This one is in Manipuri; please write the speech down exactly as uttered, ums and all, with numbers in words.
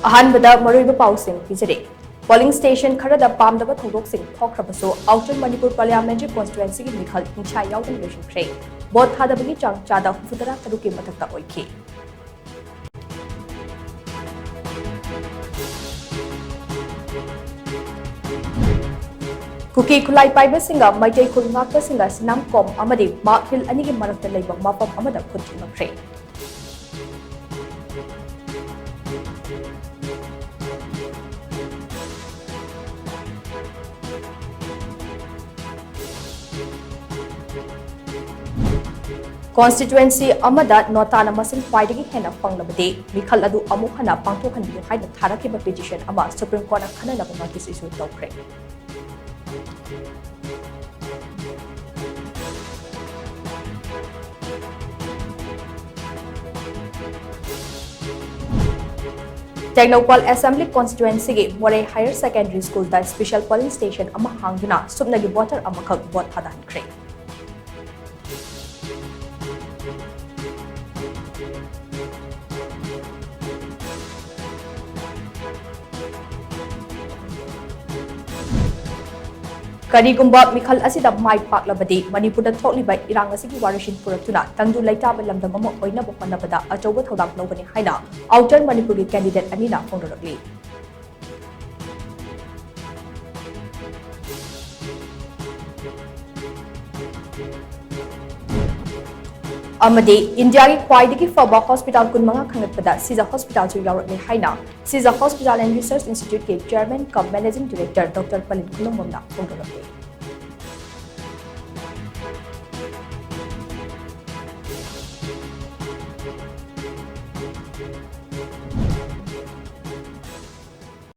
ꯑꯍꯥꯟꯕꯗ ꯃꯔꯨꯑꯣꯏꯕ ꯄꯥꯎꯁꯤꯡ ꯄꯤꯖꯔꯤ꯫ Polling station ꯈꯔꯗ ꯄꯥꯝꯗꯕ ꯊꯧꯗꯣꯛꯁꯤꯡ ꯊꯣꯛꯈ꯭ꯔꯕꯁꯨ, Outer Manipur Parliamentary Constituencyꯒꯤ ꯃꯤꯈꯜ ꯍꯤꯡꯁꯥ ꯌꯥꯎꯗꯅ ꯂꯣꯏꯁꯤꯟꯈ꯭ꯔꯦ꯫ Vote ꯊꯥꯗꯕꯒꯤ ꯆꯥꯡ ꯆꯥꯗ ꯍꯨꯝꯐꯨꯇꯔꯥ ꯇꯔꯨꯛꯀꯤ ꯃꯊꯛꯇ ꯑꯣꯏꯈꯤ꯫ ꯀꯨꯀꯤ ꯈꯨꯠꯂꯥꯏ ꯄꯥꯏꯕꯁꯤꯡꯒ ꯃꯩꯇꯩ ꯈꯨꯜ ꯉꯥꯛꯄꯁꯤꯡꯒ ꯁꯤꯅꯥꯝꯀꯣꯝ ꯑꯃꯗꯤ ꯃꯥꯛ ꯍꯤꯜ ꯑꯅꯤꯒꯤ ꯃꯔꯛꯇ ꯂꯩꯕ ꯃꯐꯝ ꯑꯃꯗ ꯈꯨꯠ ꯊꯦꯡꯅꯈ꯭ꯔꯦ꯫ Constituency ꯑꯃꯗ ꯅꯣꯇꯥꯅ ꯃꯁꯤꯡ ꯈ꯭ꯋꯥꯏꯗꯒꯤ ꯍꯦꯟꯅ ꯐꯪꯂꯕꯗꯤ ꯃꯤꯈꯜ ꯑꯗꯨ ꯑꯃꯨꯛ ꯍꯟꯅ ꯄꯥꯡꯊꯣꯛꯍꯟꯕꯤꯌꯨ ꯍꯥꯏꯅ ꯊꯥꯔꯛꯈꯤꯕ petition ꯑꯃ Supreme Courtꯅ ꯈꯟꯅꯅꯕ notice issue ꯇꯧꯈ꯭ꯔꯦ꯫ ꯇꯦꯡꯅꯧꯄꯜ Assembly Constituencyꯒꯤ ꯃꯣꯔꯦ Higher Secondary Schoolꯗ special polling station ꯑꯃ ꯍꯥꯡꯗꯨꯅ ꯁꯨꯞꯅꯒꯤ voter ꯑꯃꯈꯛ vote ꯊꯥꯗꯍꯟꯈ꯭ꯔꯦ꯫ ꯀꯔꯤꯒꯨꯝꯕ ꯃꯤꯈꯜ ꯑꯁꯤꯗ ꯃꯥꯏ ꯄꯥꯛꯂꯕꯗꯤ ꯃꯅꯤꯄꯨꯔꯗ ꯊꯣꯛꯂꯤꯕ ꯏꯔꯥꯡ ꯑꯁꯤꯒꯤ ꯋꯥꯔꯤꯁꯤꯟ ꯄꯨꯔꯛꯇꯨꯅ ꯇꯪꯗꯨ ꯂꯩꯇꯥꯕ ꯂꯝꯗꯝ ꯑꯃ ꯑꯣꯏꯅꯕ ꯍꯣꯠꯅꯕꯗ ꯑꯆꯧꯕ ꯊꯧꯗꯥꯡ ꯂꯧꯒꯅꯤ ꯍꯥꯏꯅ Outer ꯃꯅꯤꯄꯨꯔꯒꯤ candidate ꯑꯅꯤꯅ ꯐꯣꯡꯗꯣꯔꯛꯂꯤ꯫ ꯑꯃꯗꯤ ꯏꯟꯗꯤꯌꯥꯒꯤ ꯈ꯭ꯋꯥꯏꯗꯒꯤ ꯐꯕ hospital ꯀꯨꯟꯃꯉꯥ ꯈꯟꯒꯠꯄꯗ ꯁꯤꯖ Hospitalꯁꯨ ꯌꯥꯎꯔꯛꯂꯦ ꯍꯥꯏꯅ Sija Hospital and Research Instituteꯀꯤ Chairman cum Managing Director Doctor ꯄꯂꯤꯟ ꯈꯨꯂꯨꯝꯕꯝꯅ ꯐꯣꯡꯗꯣꯔꯛꯂꯤ꯫